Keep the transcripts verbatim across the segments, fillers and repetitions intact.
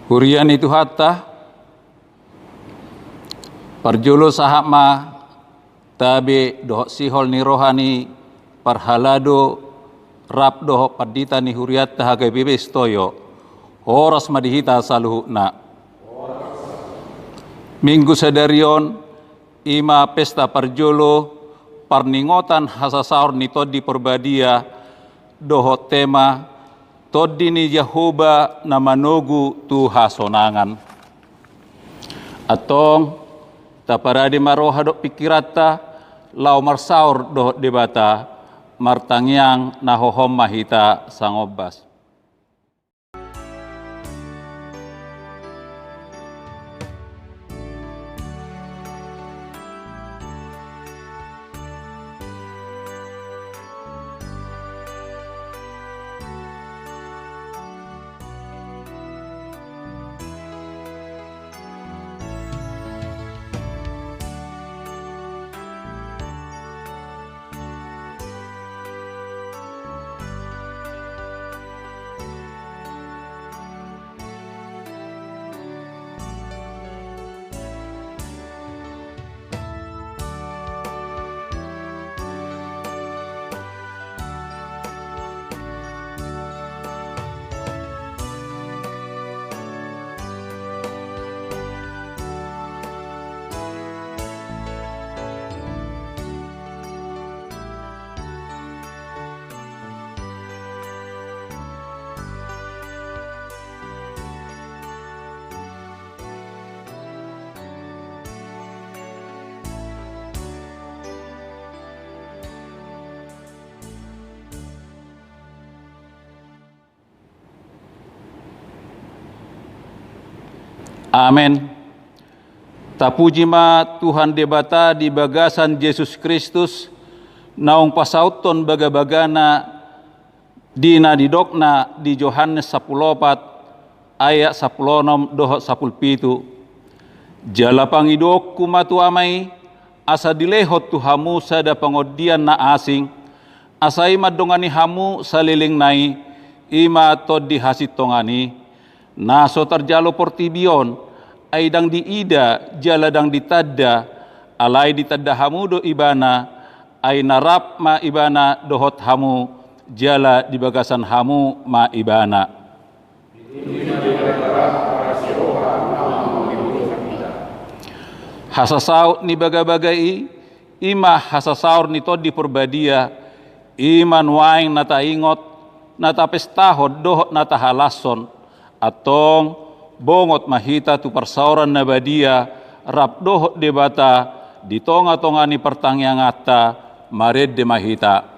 Huria ni Tuhanta, parjolo sahat ma tabe dohot sihol ni roha ni parhalado rap dohot pandita ni hurianta H K B P Sitoyo. Horas ma di hita saluhutna. Minggu sadari on, i ma pesta parjolo parningotan hasasaor ni Tondi Parbadia dohot tema Tondi ni Jahowa na manogu tu hasonangan. Antong, taparade ma roha dohot pingkiranta laho marsaor dohot Debata, martangiang na hohom ma hita sangombas. Amen. Tapuji ma Tuhan Debata di bagasan Jesus Kristus, naung pasauthon bagabagana di na nidokna di Johannes sampulu opat ayat sampulu onom dohot sampulu pitu. Jala pangidoonku ma tu Ama i, asa dilehon tu hamu sada pangondian na asing, asa i mandongani hamu saleleng na i, i ma Tondi hasintongan i, na so tarjalo portibi on, ai ndang diida jala ndang ditanda, alai ditanda hamu do Ibana, ai na rap ma Ibana dohot hamu, jala di bagasan hamu ma Ibana. Hasasaut ni bagabaga i, i ma hasasaor ni Tondi Parbadia, i ma nuaeng na taingot, na tapestahon dohot na tahalashon. Antong, bongot ma hita tu parsaoran na badia rap dohot Debata di tongatonga ni partangianganta. Marende ma hita.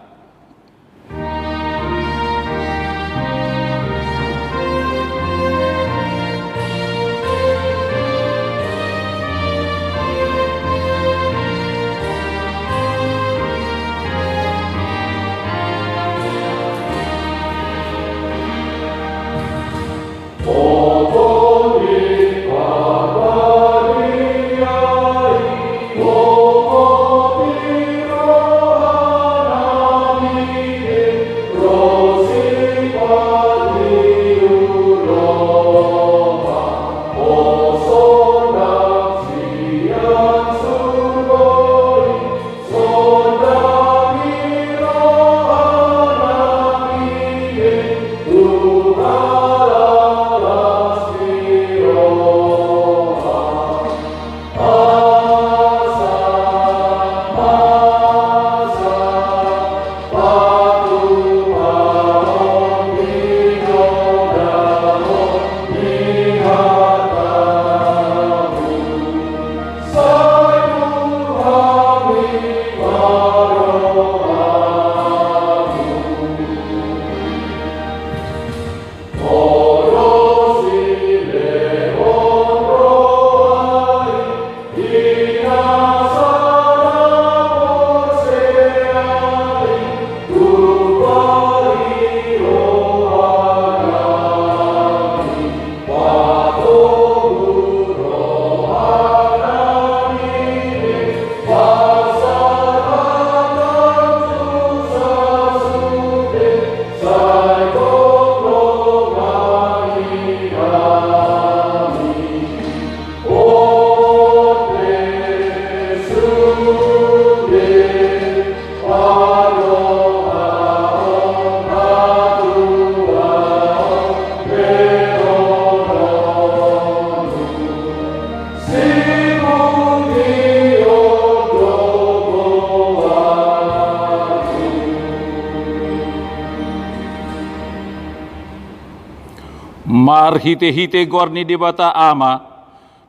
Marhite-hite goar ni Debata Ama,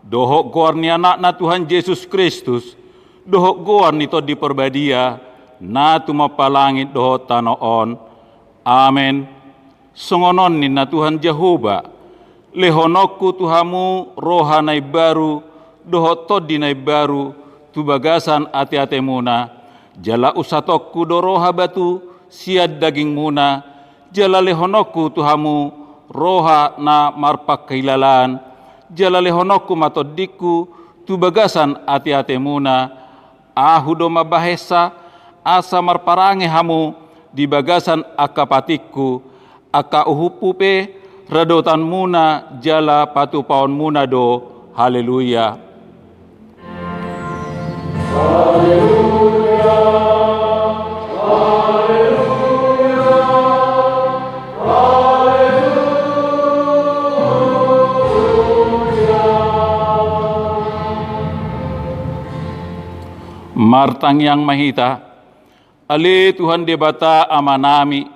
dohot goar ni Anakna Tuhan Jesus Kristus, dohot goar ni Tondi Parbadia, na tumompa langit dohot tano on. Amen. Songon on ninna Tuhan Jahowa: Lehononku tu hamu roha na imbaru, dohot tondi na imbaru, tu bagasan ate-atemuna. Jala unsatonku do roha batu sian dagingmuna, jala lehononku tu hamu roha na marpangkilalaan, jala lehononku ma tondingku tu bagasan ate-atemuna. Ahu do mambahensa, asa marparange hamu di bagasan angka patikku, angka uhumhu pe radotanmuna jala patupaonmuna do. Haleluya. Martangiang ma hita. Ale Tuhan Debata Amanami,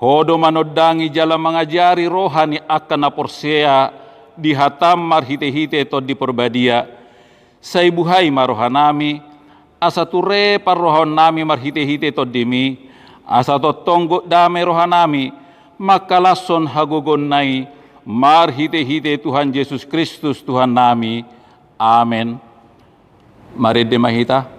Ho do manondangi jala mangajari roha ni angka na porsea di hataM marhite-hite Tondi Parbadia. Sai buhai ma rohanami, asa ture parrohaonnami marhite-hite TondiMi, asa tongtong gok dame rohanami, mangkalashon hagogoonNa i, marhite-hite Tuhan Jesus Kristus Tuhannami. Amen. Marende ma hita.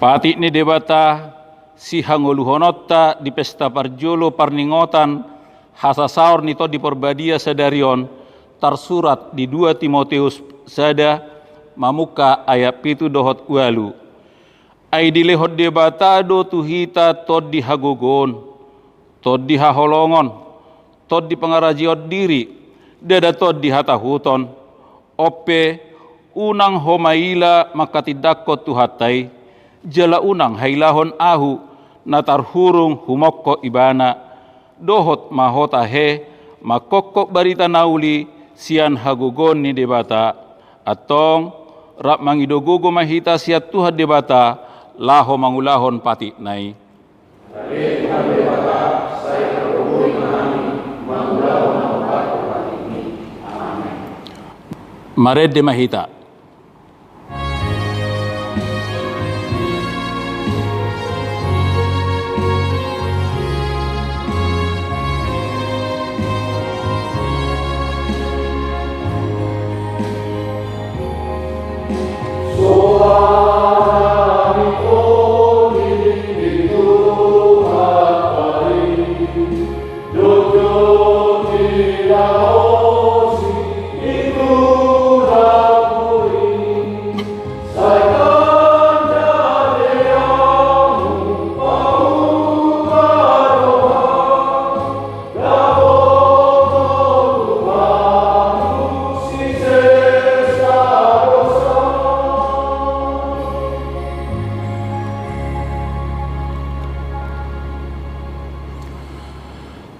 Patik ni Debata sihangoluhononta di pesta parjolo parningotan hasasaor ni Tondi Parbadia sadari on, tarsurat di dua Timoteus sada, mamungka ayat pitu dohot ualu. Ai dilehon Debata do tu hita tondi hagogoon, tondi haholongon, tondi pangarajaon diri, ndada tondi hatahuton. On pe, unang ho maila mangkatindangkon Tuhanta i, jala unang hailahon ahu na tarhurung humongkop Ibana, dohot ma ho tahe mangkophop barita na uli sian hagogoon ni Debata. Antong, rap mangido gogo ma hita sian Tuhan Debata, laho mangulahon patikna i. Ale Tuhan Debata, sai targogoi ma hami mangulahon na hombar tu patikMi. Amen. Marende ma hita.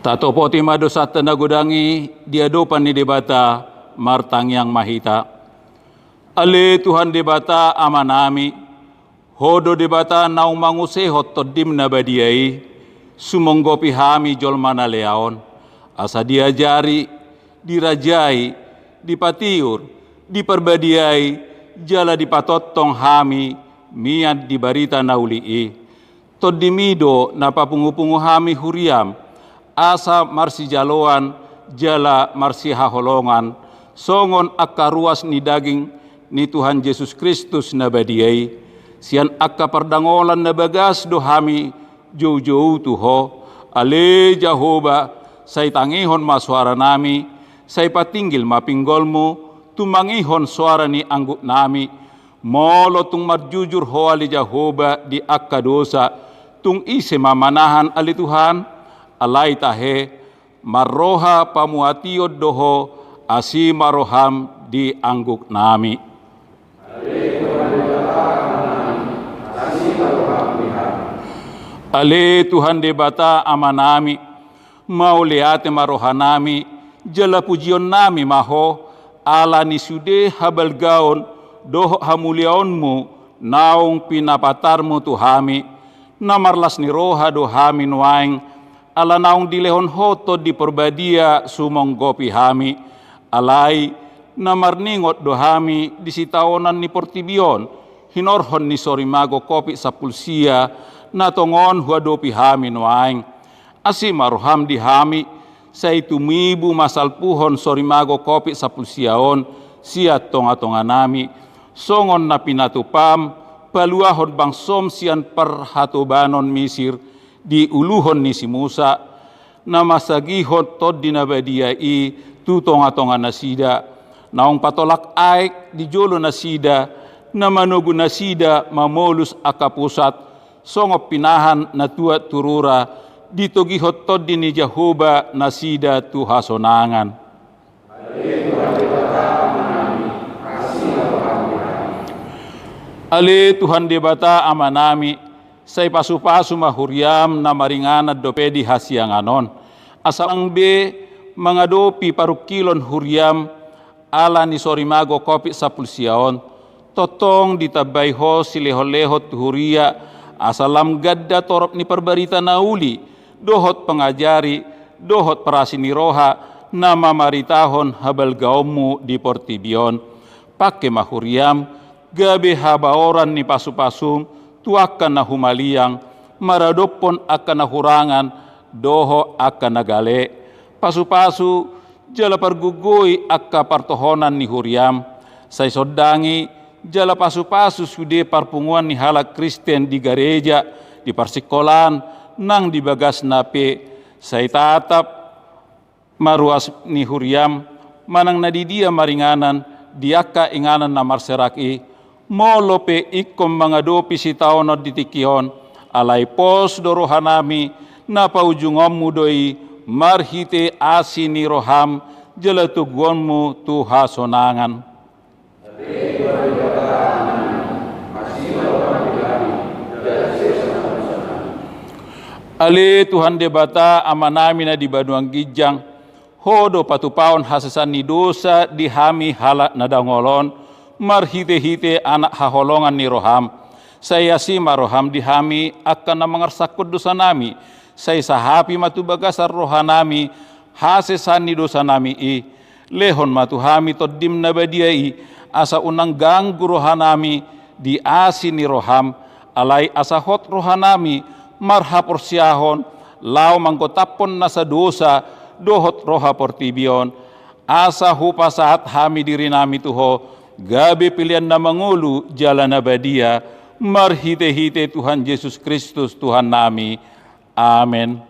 Tatopoti ma dosanta na godang i di adopan ni Debata, martangiang ma hita. Ale Tuhan Debata Amanami, Ho do Debata naung mangusehon TondiM na badia i, sumonggopi hami jolma na lea on, asa diajari, dirajai, dipatiur, diparbadiai, jala dipatongtong hami mian di barita na uli i. Tondimi do na papungupungu hami huriam, asa marsijaloan jala marsihaholongan, songon angka ruas ni daging ni Tuhan Jesus Kristus na badia i. Sian angka pardangolan na bagas do hami joujou tu Ho. Ale Jahowa, sai tangihon ma soaranami, sai patinggil ma pinggolMu, tumangihon soara ni angguknami. Molo tung marjujur Ho ale Jahowa di angka dosa, tung ise ma manahan ale Tuhan? Alai tahe, marroha pamuation do Ho, asi ma rohaM di angguknami. Ale Tuhan Debata Amanami, mauliate ma rohanami, jala pujionnami ma Ho, ala ni sude habalgaon dohot hamuliaonMu naung pinapatarMu tu hami. Na marlas ni roha do hami nuaeng, ala naung dilehon Ho Tondi Parbadia sumonggopi hami. Alai na marningot do hami di sitaonon ni portibi on, hinorhon ni sorimago Covid sampulu sia, na tongon huadopi hami nuaeng. Asi ma rohaM di hami, sai tumibu ma salpuhon sorimago Covid sampulu sia on sian tongatonganami, songon na pinatupaM paluahon bangsoM sian parhatobanon Misir, diuluhon ni si Musa, na mansagihon Tondi na Badia i tu tongatonga nasida, naung patolak aek di jolo nasida, na manogu nasida mamolus angka pusat, songon pinahan na tuat tu rura, ditogihon Tondi ni Jahowa nasida tu hasonangan. Ale Tuhan Debata Amanami, sai pasupasu ma huriaM na maringanan dope di hasiangan on, asa unang be mangadopi parungkilon huriaM ala ni sorimago Covid sampulu sia on. Tongtong ditambai Ho silehonlehon tu huria, asa lam ganda torop ni parbarita na uli, dohot pangajari, dohot parasi ni roha, na mamaritahon habalgaonMu di portibi on. Pangke ma huriaM, gabe habaoran ni pasupasuM tu angka na humaliang, maradophon angka na hurangan dohot angka na gale. Pasupasu jala pargogoi angka partohonan ni huriaM. Sai sondangi jala pasupasu sude parpunguan ni halak Kristen di gareja, di parsingkolaan, nang di bagasna pe. Sai tatap ma ruas ni huriaM manang na didia maringanan di angka inganan na marserak i. Molo pe ingkon mangadopi sitaonon di tingki on, alai pos do rohanami, na paujungonMu do i marhite asi ni rohaM jala toguonMu tu hasonangan. Ale Tuhan Debata Amanami na di banua ginjang, Ho do patupahon hasesaan ni dosa di hami halak na dangol on, marhitehite Anak haholongan ni rohaM. Sai asi ma rohaM di hami angka na mangarsakhon dosanami, sai sahapi ma tu bagasan rohanami hasesaan ni dosanami i. Lehon ma tu hami TondiM na badia i, asa unang ganggu rohanami di asi ni rohaM, alai asa hot rohanami marhaporseaon, laho manggotaphon nasa dosa dohot roha portibi on, asa hupasahat hami dirinami tu Ho, gabe pelean na mangolu jala na badia, marhitehite Tuhan Jesus Kristus Tuhannami. Amen.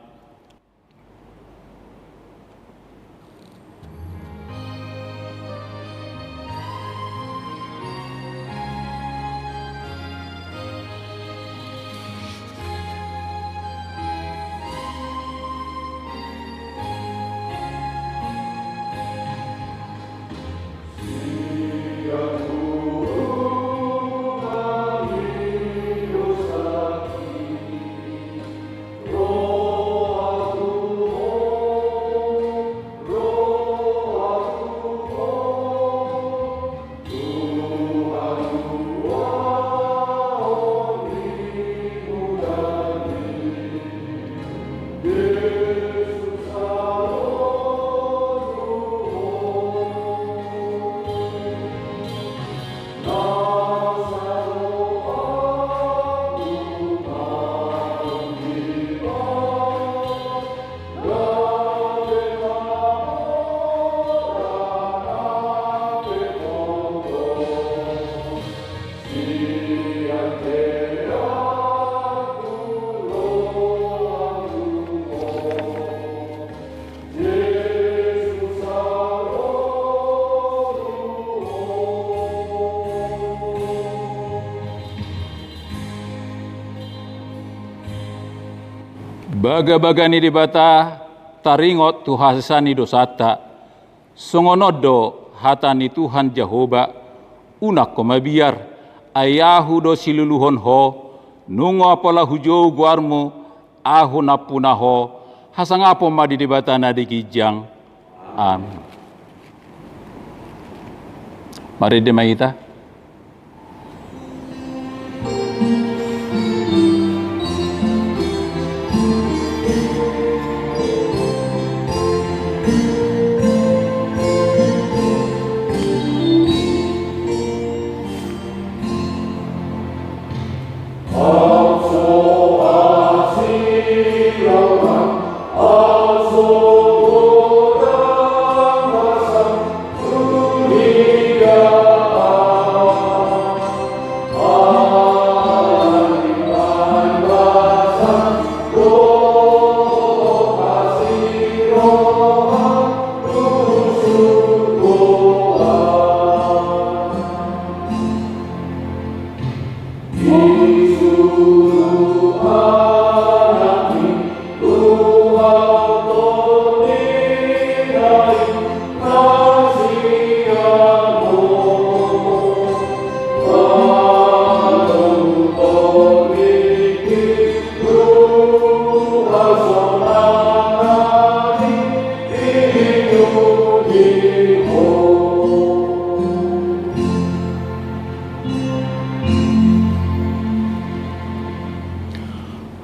Bagabaga ni Debata taringot tu hasesaan ni dosanta. Songon on do hata ni Tuhan Jahowa: Unang ho mabiar, ai Ahu do siluluhon ho. Nunga pola hujou goarmu, Ahu nampuna ho. Hasangapon ma di Debata na di ginjang. Amen. Marende ma hita.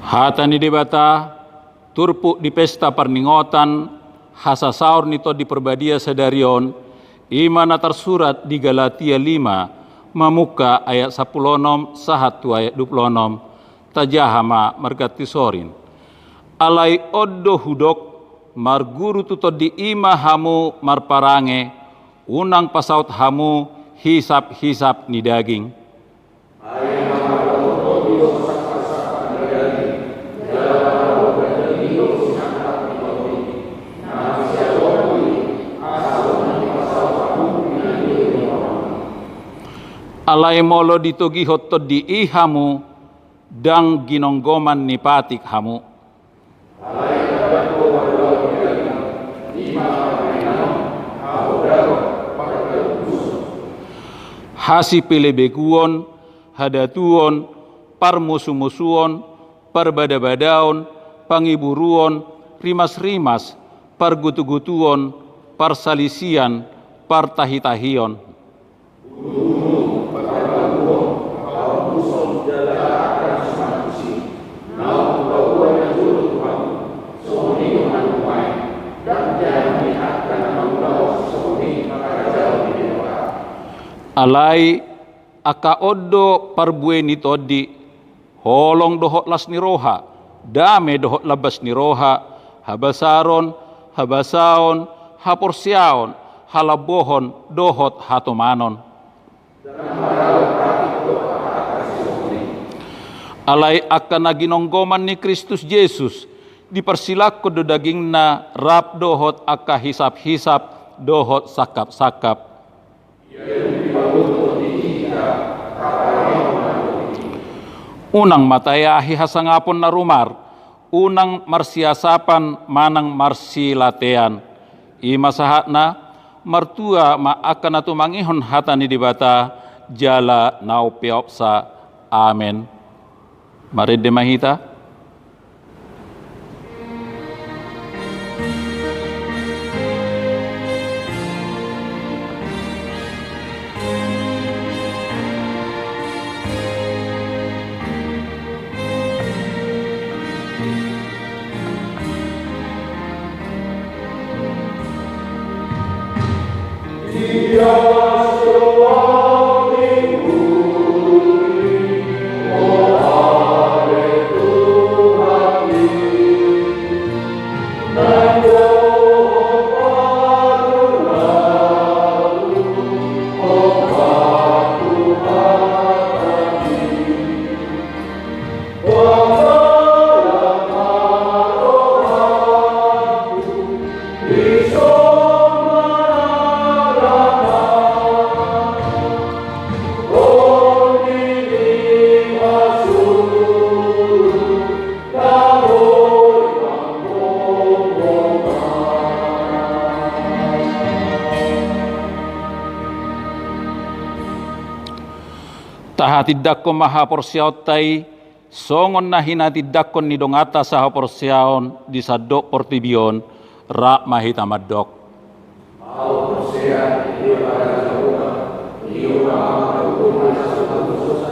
Hata ni Debata, turpuk di pesta parningotan hasasaor ni Tondi Parbadia sadari on, i ma na tarsurat di Galatia lima, mamungka ayat sampulu onom sahat tu ayat dua pulu onom. Tajaha ma marganti sorin. Alai on do hudok, marguru tu Tondi i ma hamu marparange, unang pasaut hamu hisaphisap ni daging. Alai molo ditogihon Tondi i hamu, ndang ginonggoman ni patik hamu. Hasipelebeguon, hadatuon, parmusumusuon, parbadabadaon, pangiburuon, rimasrimas, pargotogotoon, parsalisian, partahitahion. Alai angka on do parbue ni Tondi: holong dohot las ni roha, dame dohot lambas ni roha, habasaron, habasaon, haporseaon, halambohon dohot hatomanon. Alai angka na ginonggoman ni Kristus Jesus, diparsilangkon do dagingna rap dohot angka hisaphisap dohot sangkapsangkap. Unang ma taeahi hasangapon na rumar, unang marsiasapan manang marsilatean. I ma sahatna, martua ma angka na tumangihon hata ni Debata jala na umpeopsa. Amen. Marende ma hita. Tindanghon ma haporseaonta i, songon na hinatindangkon ni donganta sahaporseaon di sandok portibi on, rap ma hita mandok. Ahu porsea di Debata Jahowa, i do Ama na huhut na so tumandangkon dosa,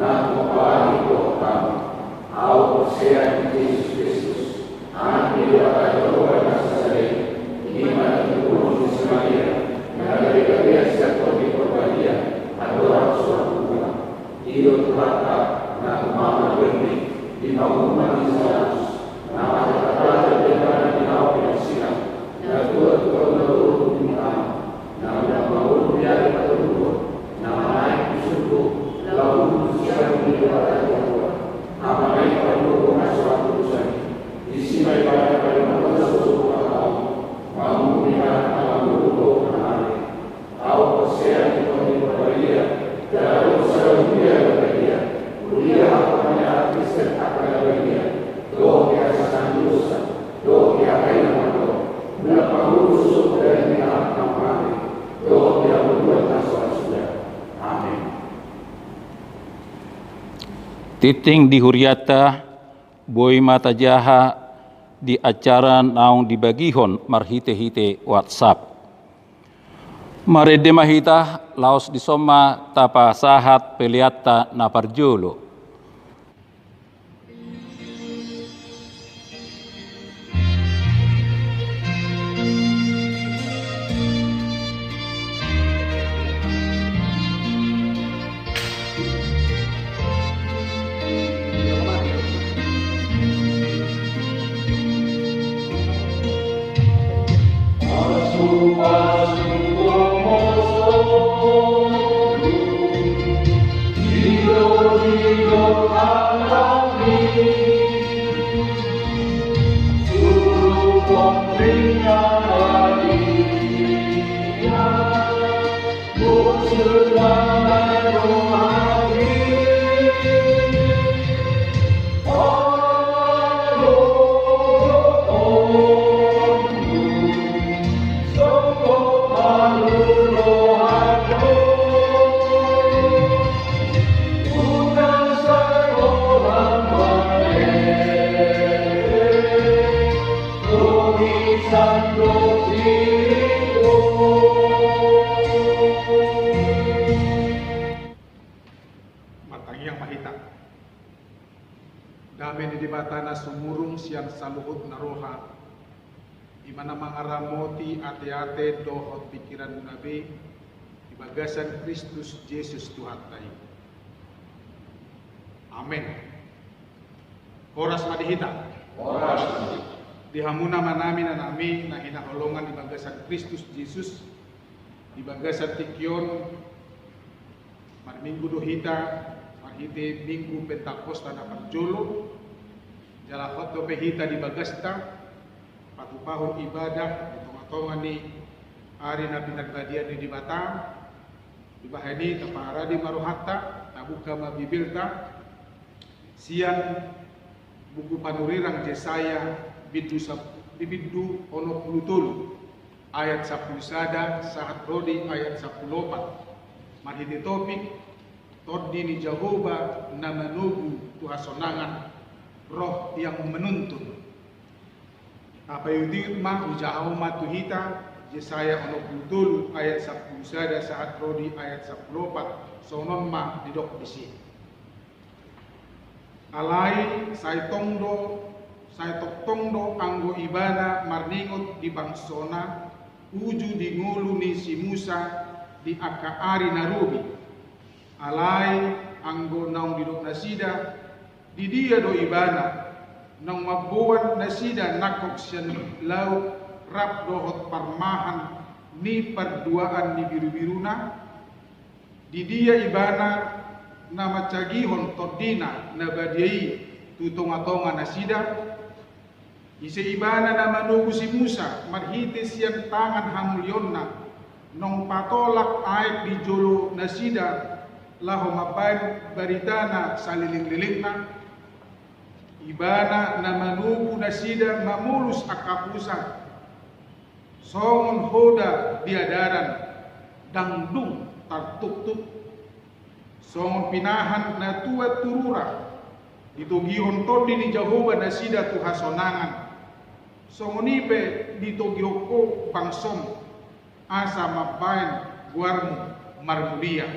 na hupahangi dohot hamu. Ahu porsea di Jesus Kristus, Anak ni Debata Jahowa na sasada i, i ma na tinipahon ni si Maria, na gabe gabean sian Tondi Porbadia, andorang so marhula. I do Tuhanta, na tumama na bernit, di panguhuman ni si Pilatus, na marhata-hata di hadapan ni halak pansilang, na tua-tua na dohot di tano, na unang mangolu di ari patoluhon, na manaek tu surgo, laho duduk di siamun ni Debata Jahowa, Ama na i, paduahon na so hatutusan i, disi ma Ibana paima na so hatutusan i, mangolu di tangan na mangolu dohot na mate. Ahu porsea di Tondi Porbadia, jala ro sada Huria na badia, huria halak na marniaga Kristen angka na badia, dohot di hasesaan ni dosa, dohot di angka na mandok, unang mangolu dosa di angka na mate, dohot di hangoluan na so marsuda. Amen. Tingting di hurianta, boi ma tajaha di acara naung dibagihon marhite-hite WhatsApp. Marende ma hita, laos dison ma tapasahat peleanta na parjolo. Martangiang ma hita. Dame ni Debata na sumurung sian saluhut na roha, i ma na mangaramoti ate-ate dohot pingkiranmuna be, di bagasan Kristus Jesus Tuhanta i. Amen. Horas ma di hita. Horas. Di hamu na amanami, inanami, na hinaholongan di bagasan Kristus Jesus, di bagasan tingki on, marminggu do hita, marhite Minggu Pentakosta na parjolo, jala hot dope hita di bagasta, patupahon ibadah di tonga-tonga ni ari na pinarbadian ni Debata. Dibahen i taparade ma rohanta, tabuka ma Bibelta, sian buku panurirang Jesaya, bindu sap-, di bindu onom pulu tolu, ayat sampulu sada sahat ro di ayat sampulu opat. Marhite topik, Tondi ni Jahowa na manogu tu hasonangan, Roh yang menuntun. Tapaihut-ihut ma, hujahahon ma tu hita, Jesaya onom pulu tolu ayat sampulu sada sahat ro di ayat sampulu opat, songon on ma didok disi. Alai sai tong do, sai tongtong do anggo Ibana marningot di bangsona, uju di ngolu ni si Musa di angka ari na robi. Alai anggo naung didok nasida, di dia do Ibana, naung mamboan nasida nangkok sian laut rap dohot parmahan ni parduaan ni biru-biruna? Di dia Ibana na mansagihon Tondina na badia i tu tonga-tonga nasida? Ise Ibana na manogu si Musa marhite sian tangan hamulionna, naung patolak aek di jolo nasida laho mambahen baritana saleleng-lelengna? Ibana na manogu nasida mamolus angka pusa, songon hoda di adaran, ndang dung tartuktuk. Songon pinahan na tuat tu rura ditogihon Tondi ni Jahowa nasida tu hasonangan, songon i pe ditogihon ho bangsom asa mambahen goarmu marmulia.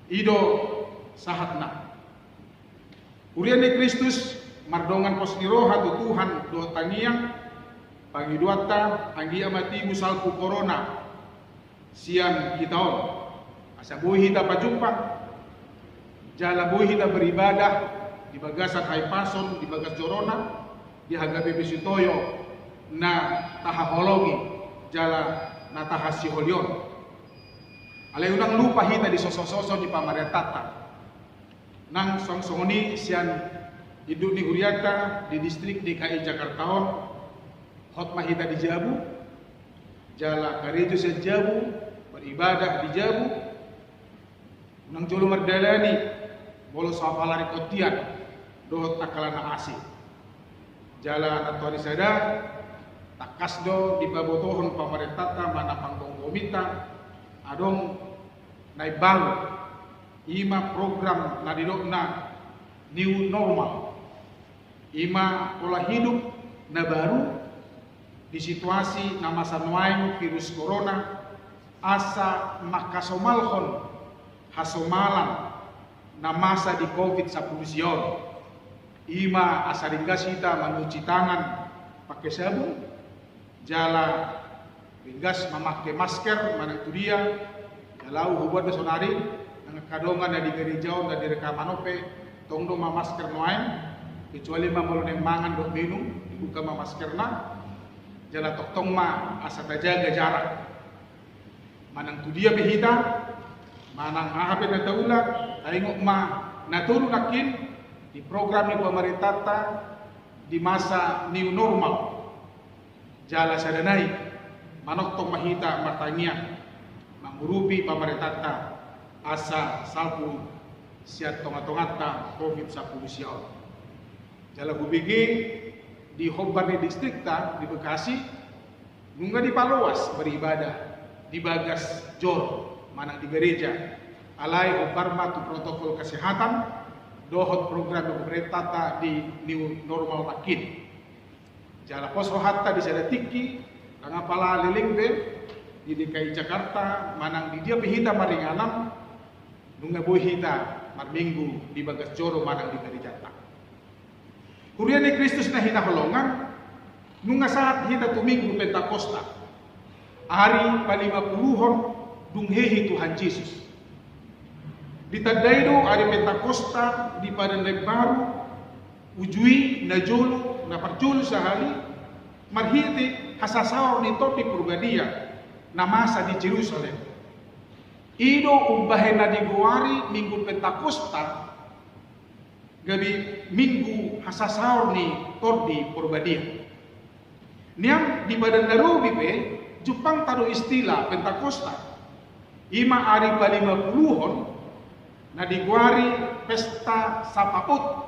I do sahatna. Huria ni Kristus, mardongan pos ni roha tu Tuhan dohot tangiang, pangidoanta anggiat ma tibu salpu korona sian hita on, asa boi hita pajumpang jala boi hita beribadah di bagasan hahipason di bagas jorona, di H K B P Sitoyo na tahaholongi jala na tahasiholi on. Alai unang lupa hita di sosososo ni pamarentanta. Nang song songon i sian induk ni hurianta di distrik D K I Jakarta on, hot ma hita di jabu, jala karejo sian jabu, beribadah di jabu, unang jolo mardalani molo so apala ringkot tian dohot angka na asing. Jala na toari sada, tangkas do dipabotohon pamarentanta manang panggomgominta adong na imbaru, i ma program na nidokna new normal. I ma pola hidup na baru di situasi na masa nuaeng virus korona, asa mangkasomalhon hasomalan na masa di covid sampulu sia on. I ma asa ringgas hita manuci tangan pake sabun, jala ringgas mamake masker manang tu dia. Jala au hubuat do sonari, nang angka dongan na di gareja on na di rekaman on pe, tong do mamasker nuaeng, kecuali ma molo naeng mangan dohot minum, dibuka ma maskerna. Jala tongtong ma asa tajaga jarak. Manang tu dia pe hita, manang aha pe na taula, taingot ma na tolu nangkin di program ni pamarentanta di masa new normal. Jala sada nai, manongtong ma hita martangiang mangurupi pamarentanta asa salpu sian tongatonganta covid sampulu sia on. Jala hubege di hombar ni distrikta di Bekasi, nunga dipaloas beribadah di bagas joro manang di gareja, alai hombar ma tu protokol kesehatan dohot program ni pamarentanta di new normal nangkin. Jala pos rohanta di sada tingki, nang apala leleng be di D K I Jakarta manang di dia pe hita maringanan, nunga boi hita marminggu di bagas joro manang di garejanta. Huria ni Kristus na hinaholongan, nunga sahat hita tu Minggu Pentakosta, ari palimapuluhon dung hehe Tuhan Jesus. Ditandai do ari Pentakosta di Padan na Imbaru, uju i na jolo, na parjolo sahali, marhite hasasaor ni Tondi Porbadia na masa di Jerusalem. I do umbahen na digoari Minggu Pentakosta, gabe minggu hasasaor ni Tondi Porbadia. Nian di Padan na Robi pe jumpangta do istilah Pentakosta. I ma ari palimapuluhon na digoari pesta Sapaut,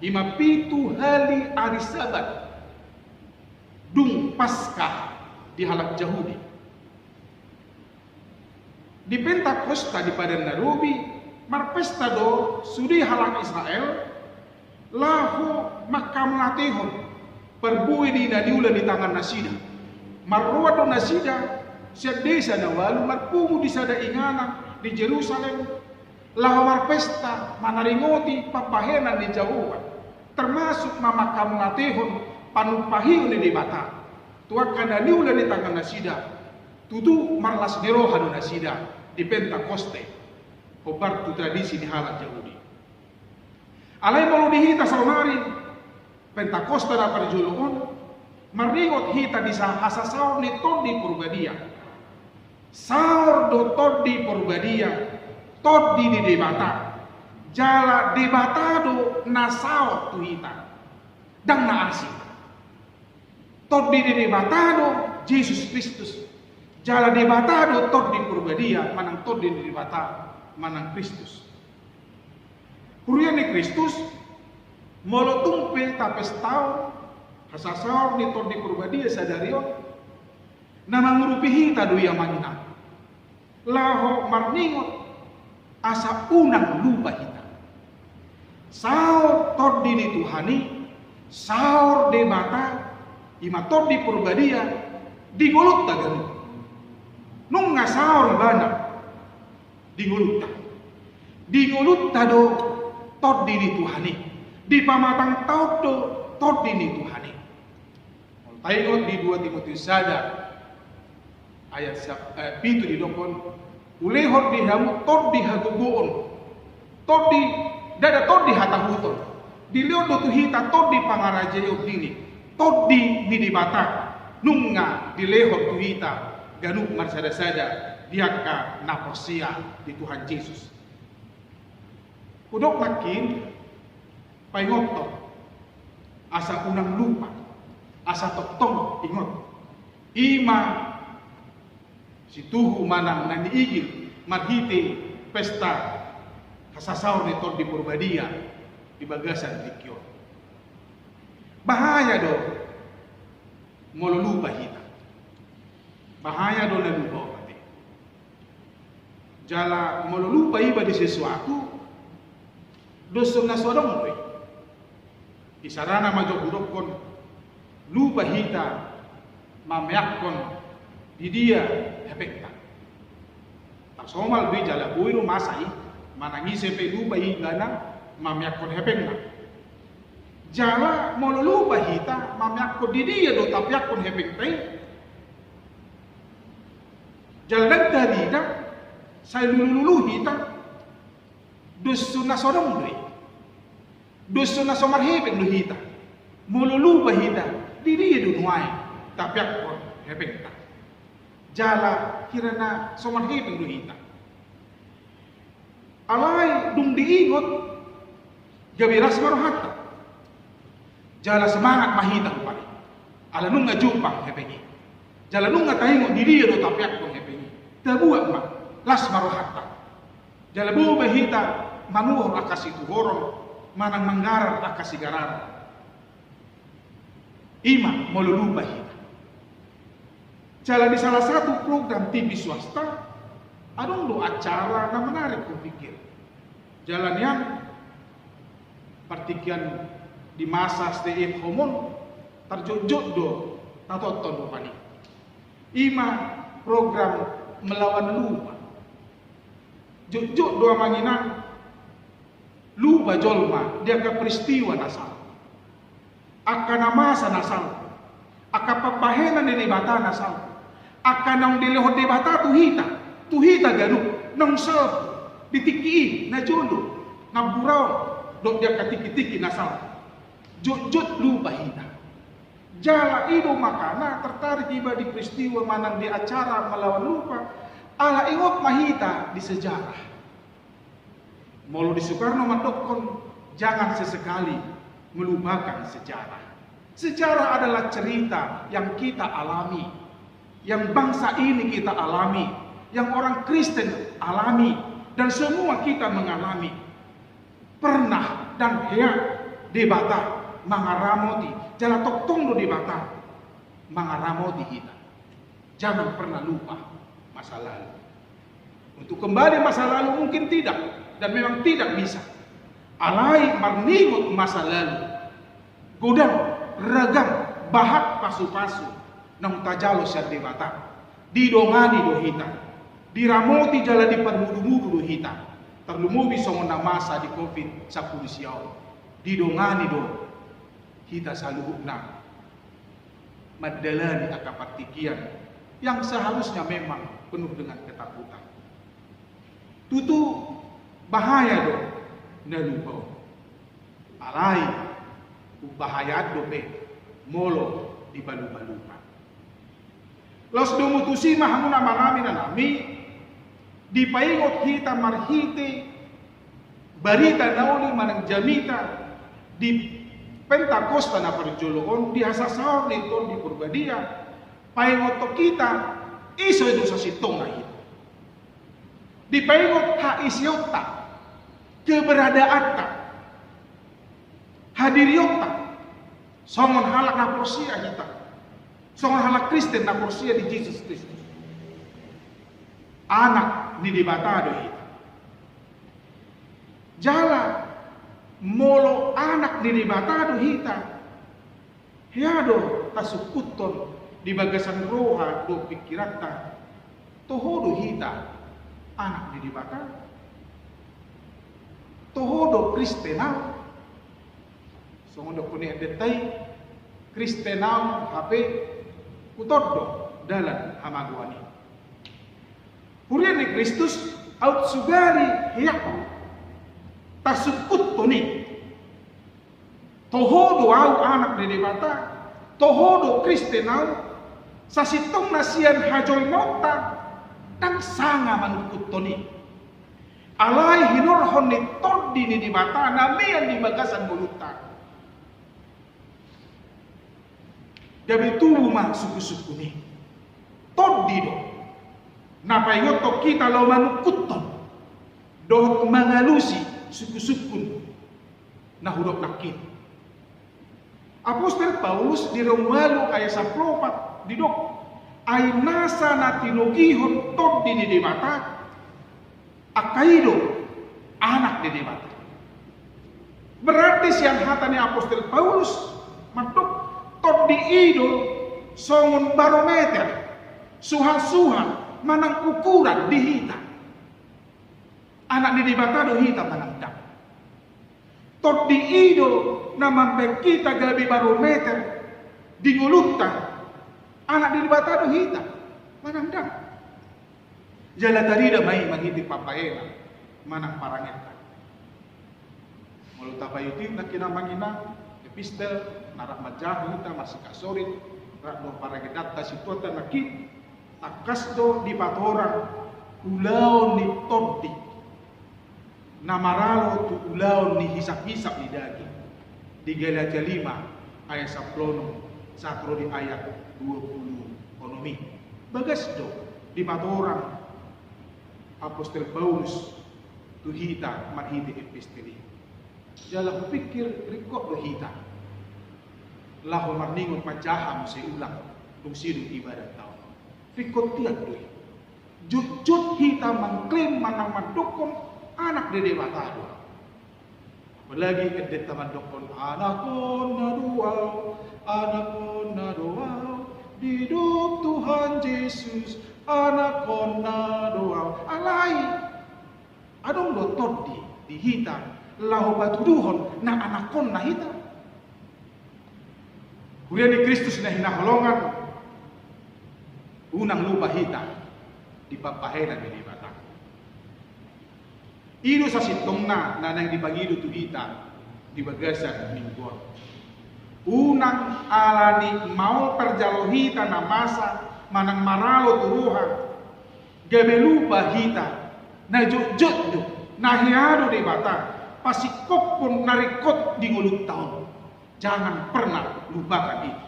i ma pitu hali ari Sabat dung Paskah di halak Jahudi. Di Pentakosta di Padan na Robi, marpesta do sude halak Israel laho mangkamlatehon parbue ni na niula ni tangan nasida. Marroan do nasida sian desa na ualu marpungu di sada inganan di Jerusalem, laho marpesta manaringoti pambahenan ni Jahowa, termasuk ma mangkamlatehon panumpahion ni Debata tu angka na niula ni tangan nasida. Tutu marlas ni roha do nasida di Pentakoste, hombar tu tradisi ni halak Jahudi. Alai molo di hita saonari, Pentakosta na parjolo on, maringot hita di sa-, hasasaor ni Tondi Porbadia. Saor do Tondi Porbadia, Tondi ni Debata. Jala Debata do na saor tu hita, ndang na asing. Tondi ni Debata do Jesus Kristus. Jala Debata do Tondi Porbadia manang Tondi ni Debata manang Kristus. Huria ni Kristus, molo tung pe tapestaon hasasaor ni Tondi Porbadia sadari on, na mangurupi hita do i, amang inang, laho marningot Asa unang lupa hita. Saor Tondi ni Tuhan i, saor Debata, ima Tondi Porbadia, di ngolunta ganup. Nunga saor ibana di ngolunta. Di ngolunta do Tondi ni Tuhan i. Di pamatangta on do Tondi ni Tuhan i. Molo taingot di dua Timoteus sada ayat sa-, eh, pitu, didok on, ulehon di hamu tondi hagogoon, tondi, ndada tondi hatahuton. Dilehon do tu hita tondi pangarajaion diri, tondi ni Debata. Nunga dilehon tu hita ganup marsada-sada di angka na porsea di Tuhan Jesus. Hudok nangkin, paingothon, asa unang lupa, asa tongtong ingot. Ima situhu manang na niigil marhite pesta hasasaor ni Tondi Porbadia di bagasan tingki on. Bahaya do molo lupa hita. Bahaya do na lupa on, ate. Jala molo lupa iba di sesuatu, dosa na so adong do i. Isarana ma jo hudokkon, lupa hita mameakkon di dia hepengta. Tasomal do i jala boi do masa i, manang ise pe lupa ibana mameakkon hepengna. Jala molo lupa hita mameakkon di dia do tapeakkon hepengta i, jala ndang tarida, sai lulu-lulu hita, dosa na so adong do i. Dosa na so marhepeng do hita. Molo lupa hita, di dia do nuaeng tapeakkon hepengta. Jala hira na so marhepeng do hita. Alai dung diingot, gabe las ma rohanta. Jala semangat ma hita rupani. Ala nunga jumpang hepeng i. Jala nunga taingot di dia do tapeakkon hepeng i. Tabuat ma, las ma rohanta. Jala boi ma hita manuhor angka situhoron, manang manggarar angka sigararan. Ima molo lupa hita. Jala di salah satu program T V swasta, adong do acara na menarik hupikir. Jala nian partingkian di masa stay at home on, tarjotjot do tatonton rupani. Ima program melawan lupa. Jotjot do, amang inang, lupa jolma di angka peristiwa na salpu, angka na masa na salpu, angka pambahenan ni Debata na salpu, angka naung dilehon Debata tu hita, tu hita ganup, naung salpu di tingki i, na jolo, na bura on, dohot di angka tingki-tingki na salpu. Jotjot lupa hita. Jala i do makana tertarik iba di peristiwa manang di acara melawan lupa, ala ingot ma hita di sejarah. Molo di Soekarno mandokkon, jangan sesekali melupakan sejarah. Sejarah adalah cerita yang kita alami, yang bangsa ini kita alami, yang orang Kristen alami, dan semua kita mengalami. Pernah dan hea Debata mangaramoti, jala tongtong do Debata mangaramoti hita. Jangan pernah lupa masa lalu. Untuk kembali masa lalu mungkin tidak, dan memang tidak bisa. Alai marningot masa lalu, godang, ragam, bahat pasu-pasu naung tajalo sian Debata. Didongani do hita, diramoti jala diparmudu-mudu do hita. Tarlumobi songon na masa di covid sampulu sia on, didongani do hita saluhutna mandalani angka partingkian yang seharusnya memang penuh dengan ketakutan. Tutu bahaya do na lupa on. Alai umbahayaan dope molo dipalupa-lupa. Laos domu tusi ma hamu na manami na nami, dipaingot hita marhite barita na uli manang jamita di Pentakosta na parjolo on, di hasasaor ni Tondi Porbadia, paingothon hita ise do sasintongna hita. Dipaingot haiseonta, keberadaanta, hadirionta, songon halak na porsea hita, songon halak Kristen na porsea di Jesus Kristus. Anak ni Debata do hita. Jala molo anak ni Debata do hita, hea do tasungkuthon di bagasan roha dohot pingkiranta, toho do hita anak ni Debata? Toho do Kristen ahu? Songon dohonon ni endenta i, Kristen ahu hape huton do dalan hamagoan i. Huria ni Kristus, aut sugari hea tasungkuthon i, toho do ahu anak ni Debata, toho do Kristen ahu, sasintongna sian hajolmaonta ndang sanga manungkuthon i. Alai hinorhon ni Tondi ni Debata na mian di bagasan ngolunta, gabe tubu ma sungkunsungkun i. Tondi do na paingothon hita laho manungkuthon dohot mangalusi sungkunsungkun na hudok nangkin. Apostel Paulus di Rom ualu ayat sampulu opat didok, ai nasa na tinogihon Tondi ni Debata, angka i do anak ni Debata. Berarti sian hata ni Apostel Paulus mandok, Tondi i do songon barometer, suhansuhan manang ukuran di hita. Anak ni Debata do hita manang ndang? Tondi i do na mambahen hita gabe barometer di ngolunta, anak ni Debata do hita manang ndang? Jala tarida ma i marhite pambahenan manang parangenta. Molo tapaihut-ihut nangkin, amang inang, epistel na rap manjaha hita, marsipasorit, rap dohot parangentanta situan nangkin, tangkas do dipatorang ulaon ni Tondi na maralo tu ulaon ni hisaphisap ni daging, di Galatia lima ayat sampulu onom sahat ro di ayat dua pulu onom i. Bagas do dipatorang Apostel Paulus tu hita marhite epistel i. Jala hupikir ringkot do hita laho marningot manjaha muse ulang dung sidung ibadahta on. Ringkot tiap do i. Jotjot hita mangklaim manang mandokkon anak ni Debata do. Apalagi endenta mandokkon, anakkonna do ahu, anakkonna do ahu, didok Tuhan Jesus, anakkonna do ahu. Alai adong do Tondi di hita laho patuduhon na anakkonna hita? Huria ni Kristus na hinaholongan, unang lupa hita di pambahenan ni Debata. I do sasintongna na naeng dipangido tu hita di bagasan minggu on. Unang alani maol parjalo hita na masa manang maralo tu roha, gabe lupa hita na jotjot do, na hea do Debata pasingkophon na ringkot di ngolunta on. Jangan pernah lupakan itu.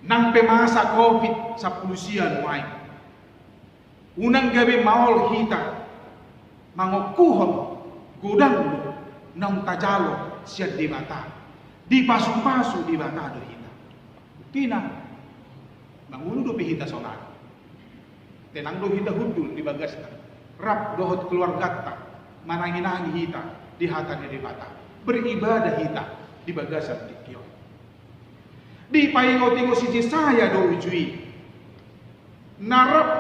Nang pe masa covid sampulu sia nuaeng, unang gabe maol hita mangongkuhon godang do naung tajalo sian Debata. Dipasupasu Debata do hita. Buktina, mangolu dope hita sonari, tenang do hita hundul di bagasta, rap dohot keluarganta, mananginangi hita di hata ni Debata, beribadah hita di bagasan tingki on. Dipaingotingot si Jesaya do uju i, na rap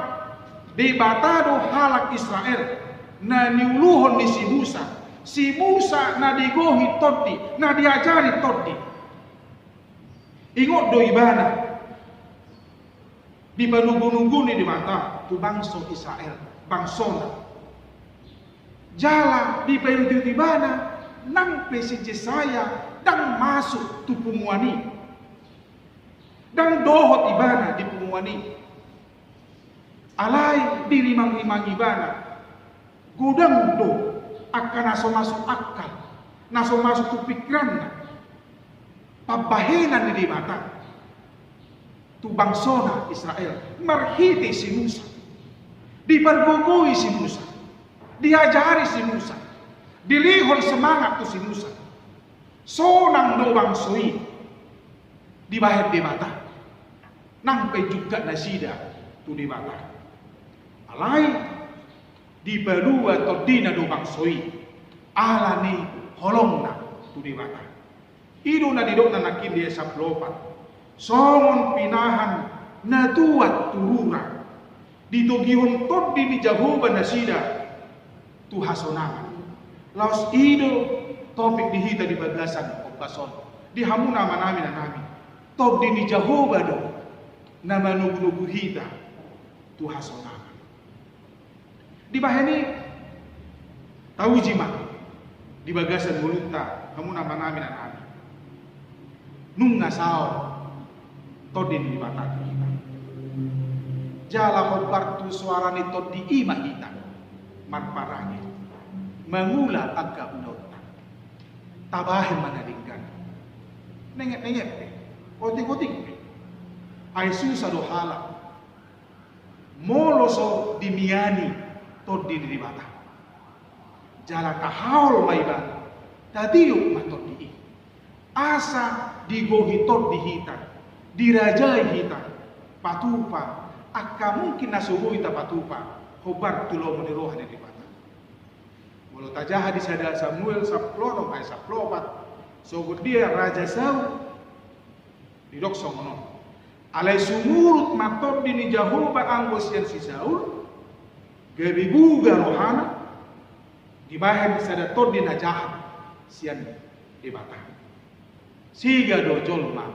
Debata do halak Israel na niuluhon ni si Musa. Si Musa na digohi Tondi, na diajari Tondi. Ingot do ibana dipanugunuguni Debata tu bangso Israel, bangsona. Jala dipaihutihut ibana, nang pe si Jesaya ndang masuk tu punguan i. Ndang dohot ibana di punguan i. Alai dirimangrimang ibana. Godang do angka na so masuk akal, na so masuk tu pikiranna, pambahenan ni Debata tu bangsona Israel marhite si Musa. Diparbogoi si Musa, diajari si Musa, dilehon semangat tu si Musa. Sonang do bangso i dibahen Debata, nang pe jungkat nasida tu Debata. Alai dipalua Tondina do bangso i. Ala ni holongna tu Debata. I do na didokna nangkin di ayat sampulu opat. Songon pinahan na tuat tu rura, ditogihon Tondi ni Jahowa nasida tu hasonangan. Laos i do topik di hita di bagasan ombas on, di hamu na amanami na inanami. Tondi ni Jahowa do na manogunogu hita tu hasonangan. Dibahen i, tauji ma di bagasan ngolunta, hamu na amanami na inanami. Nunga saor Tondi ni Debata tu hita. Jala hombar tu soara ni Tondi i ma hita marparange mangula angka ulaonta. Tabahen ma na denggan. Nengetnenget pe, otingoting pe, ai susa do halak molo so dimiani Tondi ni Debata. Jala tahaol ma ibana, tatiop ma Tondi i, asa digohi Tondi hita, dirajai hita, patupa angka mungkin na so boi tapatupa, hombar tu lomo ni roha ni Debata. Molo tajaha di sada Samuel sampulu onom ayat sampulu opat, sogot dia Raja Saul, didok songon on. Alai sumurut ma Tondi ni Jahowa anggo sian si Saul, gabe buga rohana, dibahen sada tondi na jahat sian Debata. Siga do jolma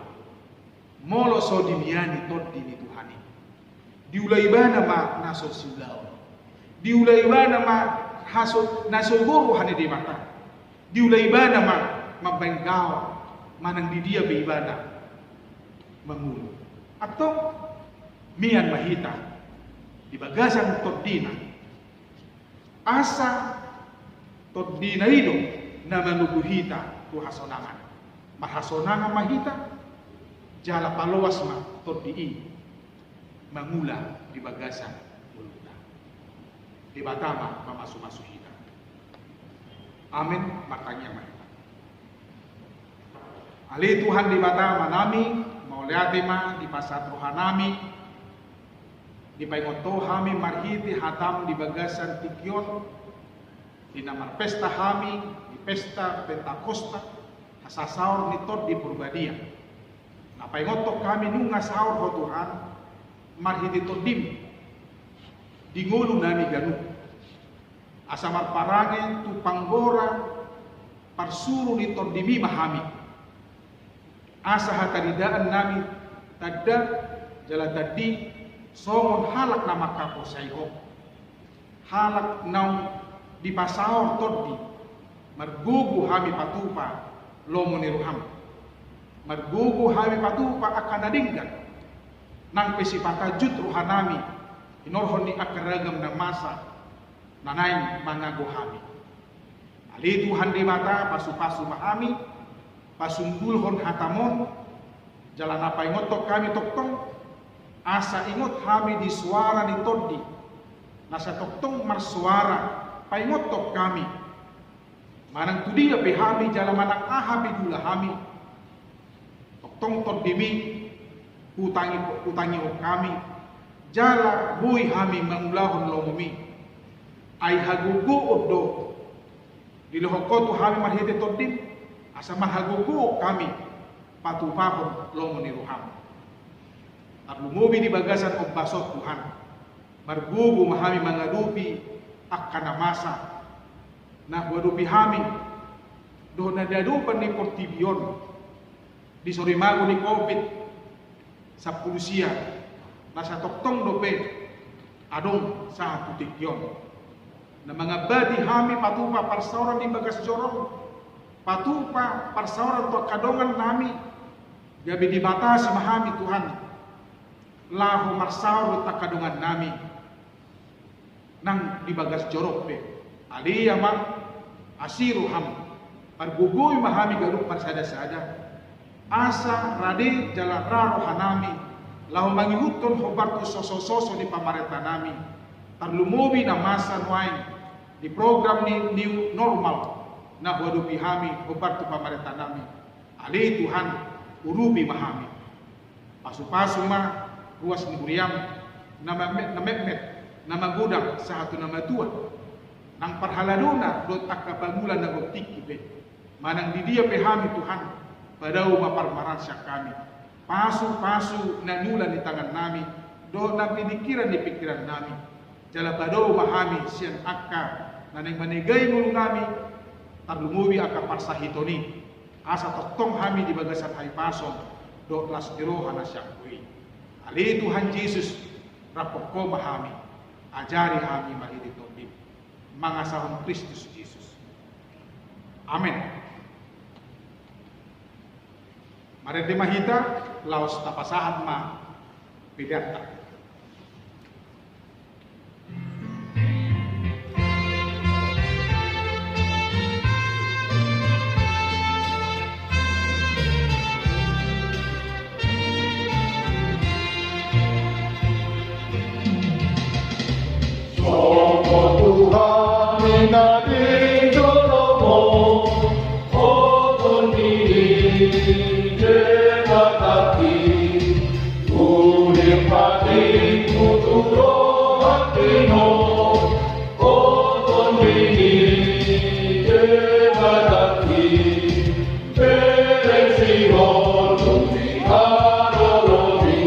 molo so dimiani Tondi ni Tuhan i, diula ibana ma na so siulaon. Diula ibana ma haso na so gogo roha ni Debata. Diula ibana ma mambaen gaor manang di dia pe ibana mangolu. Antong mian ma hita di bagasan tondina, asa tondina i do na manogunogu hita tu hasonangan. Marhasonangan ma hita, jala paloas ma Tondi i mangula di bagasan ngolunta. Debata ma mamasumasu hita. Amen. Martangiang ma hita. Ale Tuhan Debata Amanami, mauliate ma dipasahat rohanami, dipaingot Ho hami marhite hataM di bagasan tingki on, di na marpesta hami di pesta Pentakosta, hasasaor ni Tondi Porbadia. Na paingothon hami nunga saor Ho Tuhan, marhite TondiM di ngolunami ganup. Asa marparange tu panggora parsuru ni TondiMi ma hami. Asa hataridaannami tanda jala tandi songon halak na mangkaporseai Ho. Halak naung dipasaor Tondi, margogo hami patupa lomo ni rohaM. Margogo hami patupa angka na denggan. Nang pe sipatajut rohanami, hinorhon ni angka ragam na masa na naeng mangago hami. Ale Tuhan Debata, pasupasu ma hami, pasundulhon hataM on, jala na paingothon hami tongtong, asa ingot hami di soara ni Tondi, na sai tongtong marsoara paingothon hami, manang tu dia pe hami jala manang aha pe diula hami. Tongtong TondiMi hutangi, hutangihon hami, jala boi hami mangulahon lomoMi. Ai hagogoon do dilehon Ho tu hami marhite TondiM, asa marhagogoon hami patupahon lomo ni rohaM. Tarlumobi di bagasan ombas on Tuhan, margogo ma hami mangadopi angka na masa na huadopi hami dohot na niadopan ni portibi on. Di sorimago ni Covid sampulu sia, na sai tongtong dope adong sahat tu tingki on. Na mangambati hami patupa parsaoran di bagas joro, patupa parsaoran tu angka dongannami, gabe dibatasi ma hami Tuhan laho marsaor tu angka dongannami nang di bagas joro pe. Ale Ama, asi rohaM, pargogoi ma hami ganup marsadasada, asa rade jala ra rohanami laho mangihuthon hombar tu sosososo ni pamarentanami, tarlumobi na masa nuaeng di program ni new normal na huadopi hami hombar tu pamarentanami. Ale Tuhan, urupi ma hami. Pasupasu ma ruas ni huriaM, na me-, na metmet, na magodang sahat tu na matua. Nang parhaladona dohot angka pangula na gok tingki pe. Manang di dia pe hami Tuhan, padao ma parmaraan sian hami. Pasupasu na niula ni tangannami, dohot na piningkiran ni pingkirannami. Jala padao ma hami sian angka na naeng manegai ngolunami, tarlumobi angka parsahiton i. Asa tongtong hami di bagasan hahipason, dohot las ni roha na sian Ho i. Ale Tuhan Jesus, raphon Ho ma hami, ajari hami marhite Tondim. Mangasahon Kristus Jesus. Amen. Marende ma hita, laos tapasahat ma peleanta. Songon Tuhan i na di jolomu, Ho Tondim ni Debatami, uli hatimu tu rohangku, Ho Tondim ni Debatami. Bereng sihol tu di haroromi,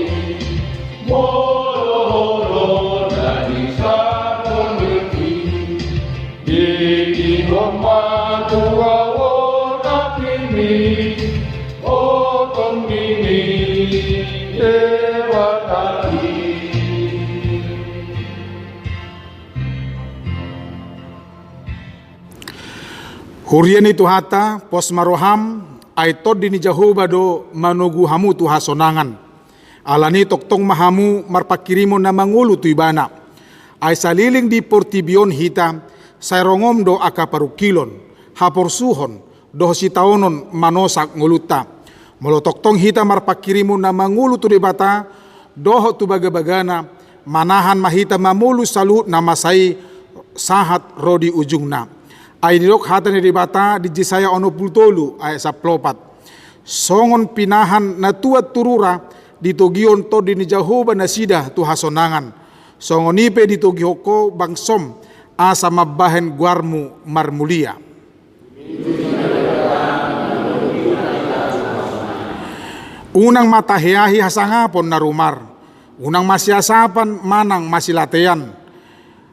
molo ho do na di sangkon dengki. Dengki do ma tu ahu nangkin i, Ho Tondim ni Debatami. Huria ni Tuhanta, pos ma roham, ai Tondi ni Jahowa do manogu hamu tu hasonangan. Alani tongtong ma hamu marpanghirimon na mangolu tu Ibana. Ai saleleng di portibi on hita, sai rongom do angka parungkilon, haporsuhon, dohot sitaonon manosak ngolunta. Molo tongtong hita marpanghirimon na mangolu tu Debata, dohot tu bagabagana, manahan ma hita mamolus saluhut na masa i sahat ro di ujungna. Ai didok hata ni Debata di Jesaya onom pulu tolu ayat sampulu opat. Songon pinahan na tuat tu rura, ditogihon Tondi ni Jahowa nasida tu hasonangan. Songon i pe ditogihon ho bangsom, asa mambahen goarmu marmulia. Unang ma taheahi hasangapon na rumar, unang masiasapan manang masilatean.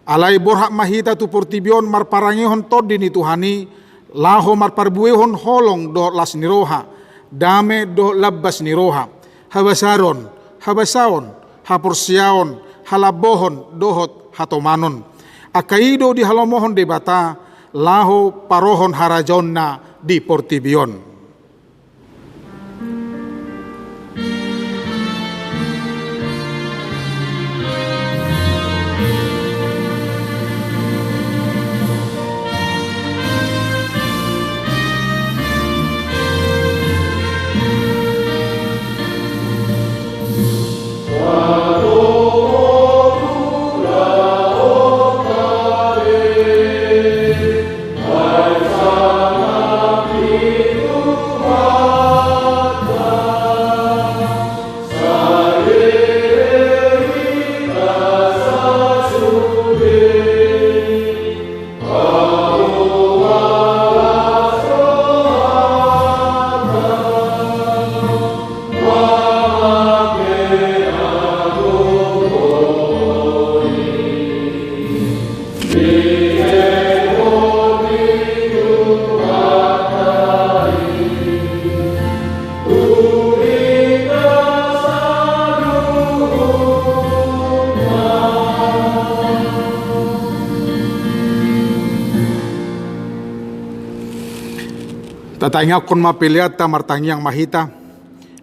Alai borhat ma hita tu portibi on marparangehon Tondi ni Tuhan i, laho marparbuehon holong dohot las ni roha, dame dohot lambas ni roha, habasaron, habasaon, haporseaon, halambohon dohot hatomanon. Angka i do dihalomohon Debata, laho parohon harajaonna di portibi on. Tataingakkon ma peleanta, martangiang ma hita.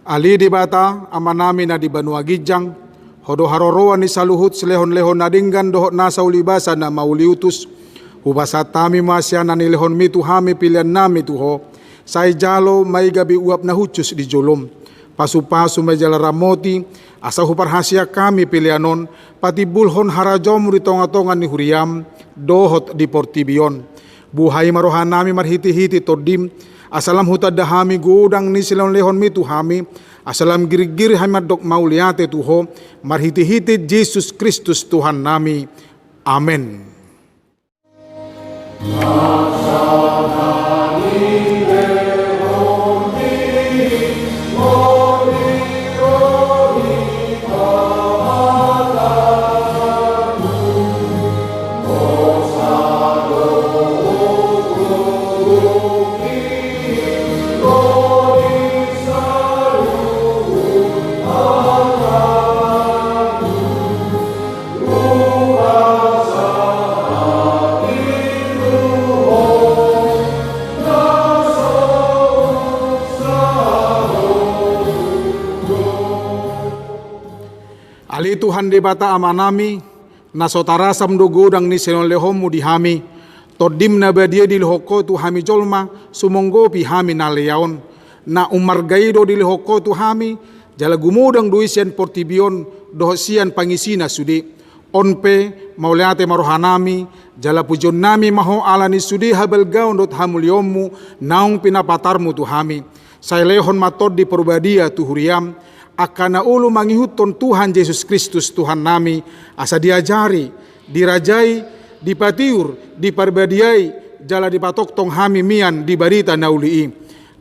Ale Debata, Amanami na di banua ginjang, Ho do haroroan ni saluhut silehonlehon na denggan dohot nasa ulibasa na mauliutus. Hupasahat hami ma sian na nilehonmi tu hami peleannami tu Ho. Sai jalo ma i gabe uap na hushus di jolom. Pasupasu ma i jala ramoti, asa huparhaseang hami pelean on, patimbulhon harajaonmu di tongatonga ni huriam, dohot di portibi on. Buhai ma rohanami marhitehite Tondim, asa lam hutanda hami godang ni silehonlehonmi tu hami, asa lam girgir hami mandok mauliate tu Ho, marhitehite Jesus Kristus Tuhannami. Amen. Ale Tuhan Debata Amanami, na so tarasam do godang ni silehonlehonmu di hami, Tondim na badia i dilehon Ho tu hami jolma, sumonggopi hami na lea on. Na ummarga i do dilehon Ho tu hami, jala gumodang do i sian portibi on, dohot sian pangisina sude. On pe, mauliate ma rohanami, jala pujionnami ma Ho ala ni sude habalgaon dohot hamuliaonmu, naung pinapatarmu tu hami. Sai lehon ma Tondi Porbadia tu huriam, angka na olo mangihuthon Tuhan Jesus Kristus Tuhannami, asa diajari, dirajai, dipatiur, diparbadiai, jala dipatongtong hami mian di barita na uli i.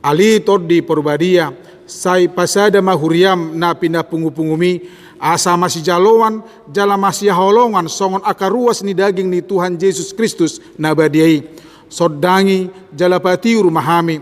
Ale Tondi Porbadia, sai pasada ma huriam na pinapungupunguMi, asa masijaloan, jala masihaholongan songon angka ruas ni daging ni Tuhan Jesus Kristus na badia i. Sondangi, jala patiur ma hami.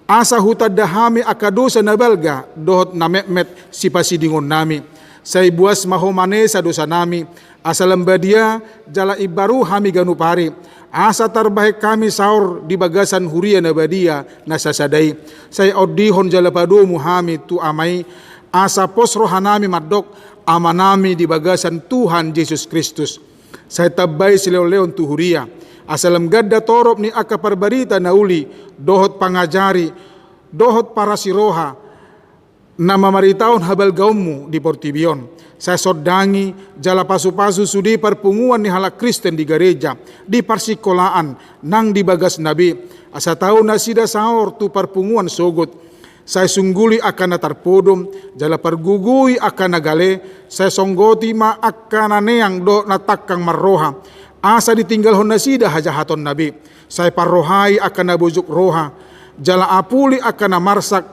Asa hutanda hami angka dosa na balga, dohot na metmet sipasidingonnami. Sai buas ma Ho manesa dosanami, asa lam badia, jala imbaru hami ganup ari. Asa tarbahen hami saor di bagasan huria na badia, na sasada i. Sai ondihon jala padomu hami tu Ama i, asa pos rohanami mandok, Amanami di bagasan Tuhan Jesus Kristus. Sai tambai silehonlehon tu huria, asa lam ganda torop ni angka parbarita na uli, dohot pangajari, dohot parasiroha, na mamaritahon habalgaonmu di portibi on. Sai sondangi, jala pasupasu sude parpunguan ni halak Kristen di gareja, di parsikolaan, nang di bagasna be. Asa tau nasida saor tu parpunguan sogot. Sai sungguli angka na tarpodom, jala pargogoi angka na gale, sai songgoti ma angka na neang dohot na tangkang marroha. Asa ditinggalhon nasida hajahatonna be. Sai parrohai angka na bojok roha, jala apuli angka na marsak,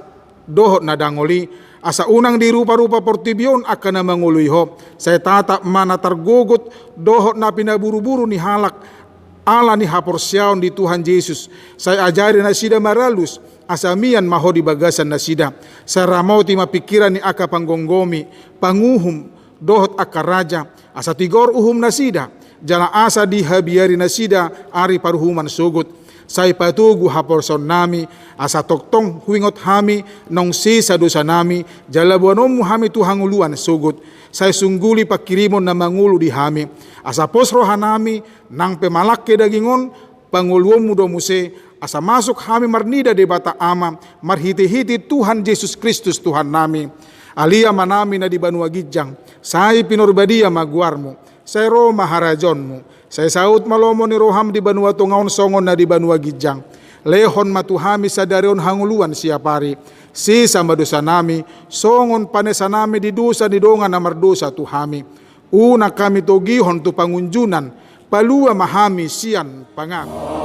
dohot na dangol i, asa unang diruparupa portibi on angka na mangoloi Ho, sai tatap ma na targogot, dohot na pinaburuburu ni halak, ala ni haporseaon di Tuhan Jesus, sai ajari nasida maralus, asa mian ma Ho di bagasan nasida, sai ramoti ma pingkiran ni angka panggomgomi, panguhum, dohot angka raja, asa tigor uhum nasida, jala asa dihabiari nasida ari paruhuman sogot. Sai patogu haporseaonnami, asa tongtong huingot hami, naung sesa dosanami, jala boanonmu hami tu hangoluan sogot. Sai sungguli pangkirimon na mangolu di hami, asa pos rohanami, nang pe malangke daging on, pangoluonmu do muse, asa masuk hami marnida Debata Ama, marhitehite Tuhan Jesus Kristus Tuhannami. Ale Amanami na di banua ginjang, sai pinarbadia ma goarmu, sai ro ma harajaonmu, sai saut ma lomo ni roham di banua tonga on songon na di banua ginjang. Lehon ma tu hami sadari on hangoluan siapari, sesa ma dosanami, songon panesanami di dosa ni dongan na mardosa tu hami. Unang hami togihon tu pangunjunan, palua ma hami sian pangago.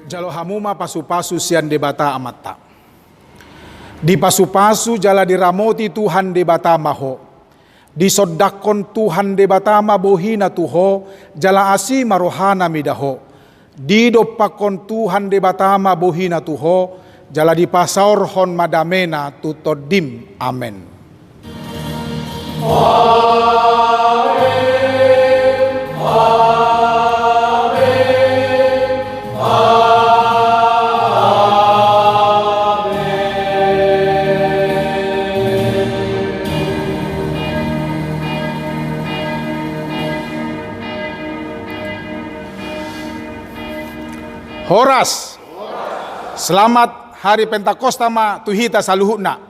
Jalo hamu ma pasupasu sian Debata Amanta. Dipasupasu jala diramoti Tuhan Debata ma ho. Disondangkon Tuhan Debata ma bohina tu ho, jala asi ma rohana mida ho. Didompakkon Tuhan Debata ma bohina tu ho, jala dipasaorhon ma damena tu tondim. Amen. Amen. Selamat hari Pentakosta ma tu hita saluhutna.